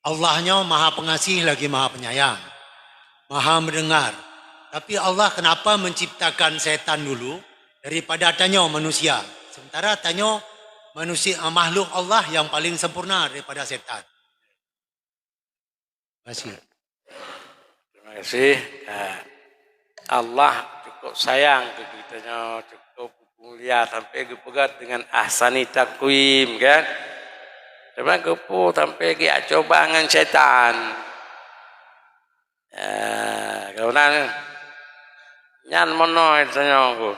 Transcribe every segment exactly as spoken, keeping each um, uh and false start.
Allah nyoe Maha Pengasih lagi Maha Penyayang, Maha Mendengar. Tapi Allah kenapa menciptakan setan dulu daripada tanyoe manusia? Sementara tanyoe manusia, makhluk Allah yang paling sempurna daripada setan. Terima kasih. Terima kasih. Nah, Allah cukup sayang keu geutanyoe, cukup mulia sampai geupeugah dengan ahsani takwim, kan? Cuma geupeue sampai geujak cuba ngon syaitan. Ya, kawan, nyan meunoe tanyoe ku.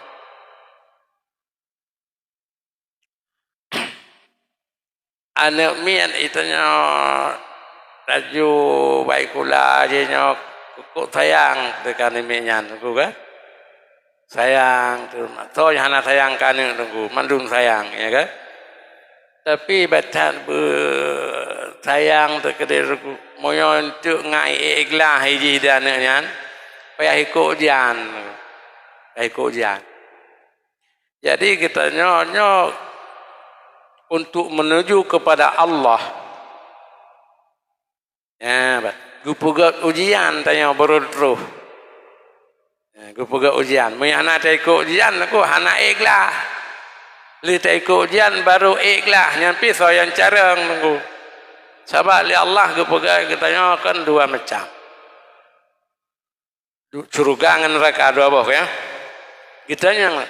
Aneuk miet itanyoe laju baikula jih nyoe keukuek sayang teuka aneuk miet nyan, teungku, kan? Sayang, soe nyang hana sayang keu aneuk, teungku, mandum sayang, ya kan? Tapi batat beusayang teukeudeh, teungku, meunyoe enteuk ngai ikhlas jih di aneuk nyan, payah ikuek ujian, payah ikuek ujian. Jadi, geutanyoe nyoe untuk menuju kepada Allah. Ya, bah, geupeugét ujian tanyoe baru troh. Ya, geupeugét ujian. Meunyo hana taikôt ujian, teungku, hana ikhlas. Lheueh taikôt ujian, baru ikhlas. Nyan pih soe nyang carông, teungku. Sabab lé Allah geupeugét geutanyoe kan dua macam. Syeuruga ngon neuraka dua boh, ya. Geutanyoe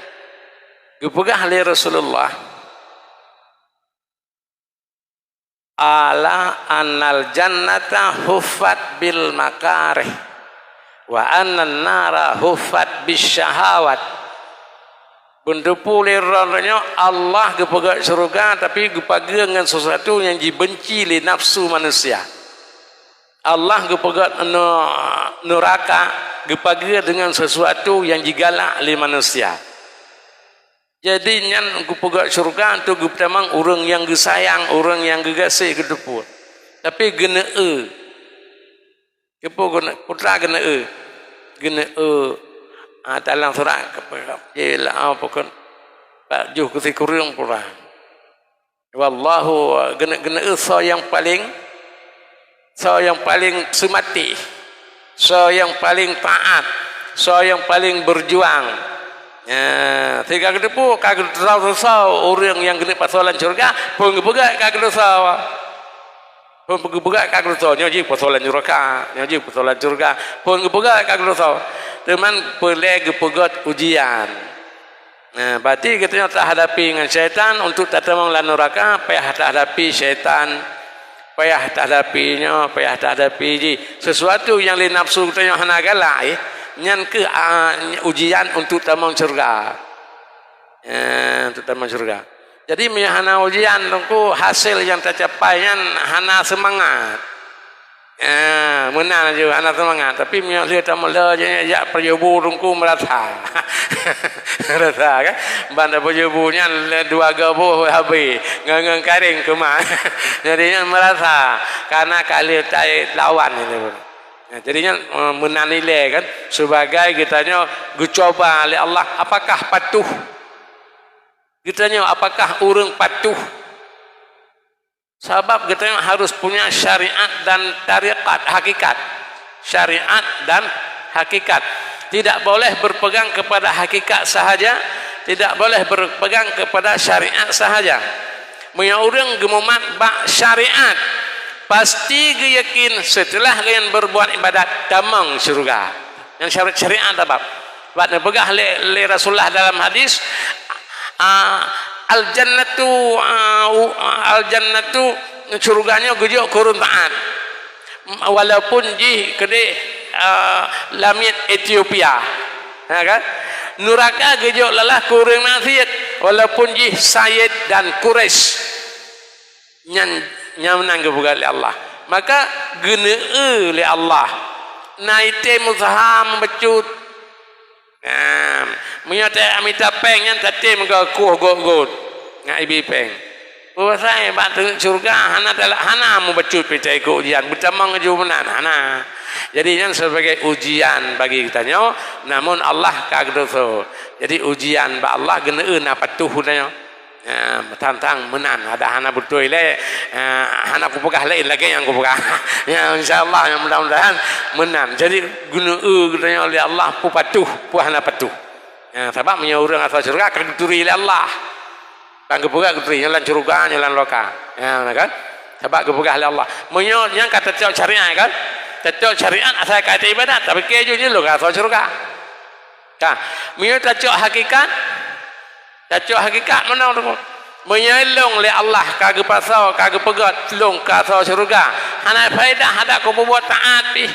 geupeugah lé Rasulullah, "Ala annal jannata huffat bil makarih, wa annan nara huffat bis syahawat." Beuneuteupeu lé droeneuh nyoe, Allah geupeugét syeuruga, tapi geupageue ngon sesuatu nyang jibenci lé nafsu manusia. Allah geupeugét neu-, neuraka geupageue deungon sesuatu nyang jigalak lé manusia. Jadi, nyan geupeugét syeuruga untuk geutamong ureuëng nyang geusayang, ureuëng nyang geugaséh, geuteupeu. Tapi geuneu-eu. Keupeue geuneu-, peue teuma geuneu-eu? Geuneu-eu, ah, dalam surat keupeue, eh, lah, ah, pokon, bak jih keu sikureueng pura. Wallahu, geuneu-, geuneu-eu soe nyang paleng, soe nyang paleng seumatéh, soe nyang paleng taát, soe nyang paleng beujuang. Ya, sehingga geuteupeu ka geutusoe-tusoe ureuëng nyang keuneuk pasoe lam syeuruga, phon geupeugah ka geutusoe. Phon geupeugah ka geutusoe, nyoe jih pasoe lam syeuruga, nyoe jih pasoe lam syeuruga. Phon geupeugah ka geutusoe. Teuma peureulée geupeugét ujian. Nah, berarti geutanyoe tahadapi ngon syaitan, untuk tatamong lam neuraka, payah tahadapi syaitan, payah tahadapi nyoe, payah tahadapi jih. Sesuatu nyang lé nafsu geutanyoe hana galak, eh, nyan kheueh, ah, ujian untuk tamong syeuruga. Eh, untuk tamong syeuruga. Jadi, meunyoe hana ujian, teungku, hasil nyang tacapai nyan hana seumangat. Ya, meunan laju, hana seumangat. Tapi meunyoe lheueh tameulheueh jak peujubu, teungku, meurasa. Meurasa, kan? Ban peujubu nyan lé dua goe boh habéh, ngon-ngon karéng keumah. Jadi, nyan meurasa, kareuna ka lheueh taé lawan ini. Ya, jadi, nyan, eh, meunan ilée, kan? Sebagai geutanyoe geucuba lé Allah, apakah patuh? Geutanyoe apakah ureuëng patuh? Sabab geutanyoe harus punya syariat dan tarekat, hakikat. Syariat dan hakikat. Tidak boleh berpegang kepada hakikat sahaja, tidak boleh berpegang kepada syariat sahaja. Meunyoe ureuëng geumumat bak syariat, pasti geuyakin seuteulah gobnyan berbuat ibadat tamong syeuruga. Nyan syarat syariat sabab. Sabab neupeugah lé, lé Rasulullah dalam hadis, ah, "Al-jannatu, ah, u-, al-jannatu," syeuruga nyoe geujok keu ureuëng taát. Walaupun jih keudeh, ah, lamiet Ethiopia. Ha, kan? Neuraka geujok lalah keu ureuëng maksiet, walaupun jih Sayyid dan Quraisy. Nyan, nyan meunan geupeugah lé Allah. Maka geuneu-eu lé Allah. Na item useuha meubacut. Nah, meunyoe ta-, mita péng nyan tatem geukueh gôt-gôt ngon ibi péng. Peue pasai bak teungoh syeuruga hana tala-, hana meubacut pih taikôt ujian, beutamong laju meunan, hana. Jadi nyan sebagai ujian bagi geutanyoe, namun Allah ka geutusoe. Jadi ujian bak Allah geuneu-eu na patuh geutanyoe. Ya, tang-tang meunan, ada hana beutôi lé, eh, hana kupeugah laén lagée nyang kupeugah. Ya, insya Allah, ya, mudah-mudahan meunan. Jadi, geuneue geutanyoe lé Allah, peue patuh, peue hana patuh. Ya, sabab meunyoe ureuëng asoe syeuruga ka geuturi lé Allah. Ka geupeugah geuturi, nyoe lam syeuruga, nyoe lam neraka. Ya, kan? Sabab geupeugah lé Allah. Meunyoe nyang ka tacok syariat, kan? Tacok syariat asai ka ibadat, tapi keujeuh nyoe lôn ka asoe syeuruga. Ka, meunyoe tacok hakikat, tacok hakikat meunan teungku. Meunyoe lôn lé Allah ka geupasoe, ka geupeugét lôn ka asoe syeuruga, hana faedah adak kupeubuet taát pih,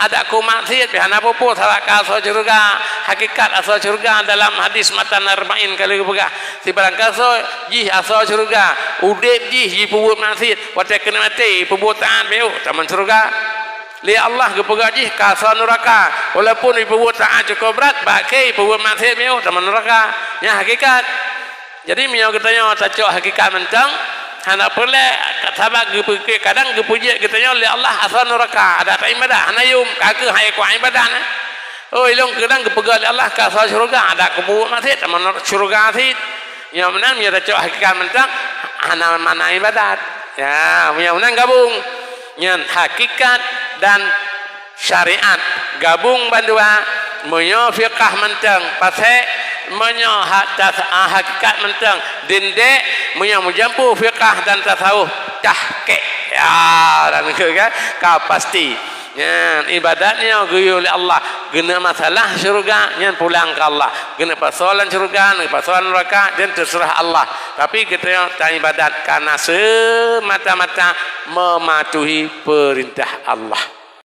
adak kumaksiat pih, hana peue-peue sabab ka asoe syeuruga. Hakikat asoe syeuruga dalam hadis matan arba'in ka lheueh geupeugah, sibarang kasoe jih asoe syeuruga, udeb jih jipeubuet maksiat, watée keuneuk maté peubuet taát miyueb tamong syeuruga. Lé Allah geupeugah jih ka asoe nuraka. Walaupun jipeubuet taát cukôp brat, bak khe jipeubuet maksiat miyueb tamong nuraka. Nyan hakikat. Jadi, meunyoe geutanyoe tacok hakikat mantong, hana peureulée sabab geupeuke-, kadang geupeujeuet geutanyoe lé Allah asoe nuraka, adak taibadat, hana yum, ka keuh hai kuat ibadat, eh. Oh, ilong kadang geupeugah lé Allah ka asoe syeuruga, adak kupeubuet maksiat tamong syeuruga cit. Nyoe meunan, meunyoe tacok hakikat mantong, hana makna ibadat. Ya, meunyoe meunan gabung. Nyan hakikat dan syariat gabung bandua. Meunyoe fiqah mantong, pasék, meunyoe ha-, tas-, ah, hakikat mantong, dindek, meunyoe meujampu fiqah dan tasawuf, cah kek. Ya, dan ke kan? Ka pasti. Nyan, ibadat nyoe geuyue lé Allah. Geuneuk masalah syeuruga, nyan pulang keu Allah. Geuneuk pasoe lam syeuruga, geuneuk pasoe lam nuraka, nyan teuseurah Allah. Tapi geutanyoe taibadat kareuna seumata-mata mematuhi peurintah Allah.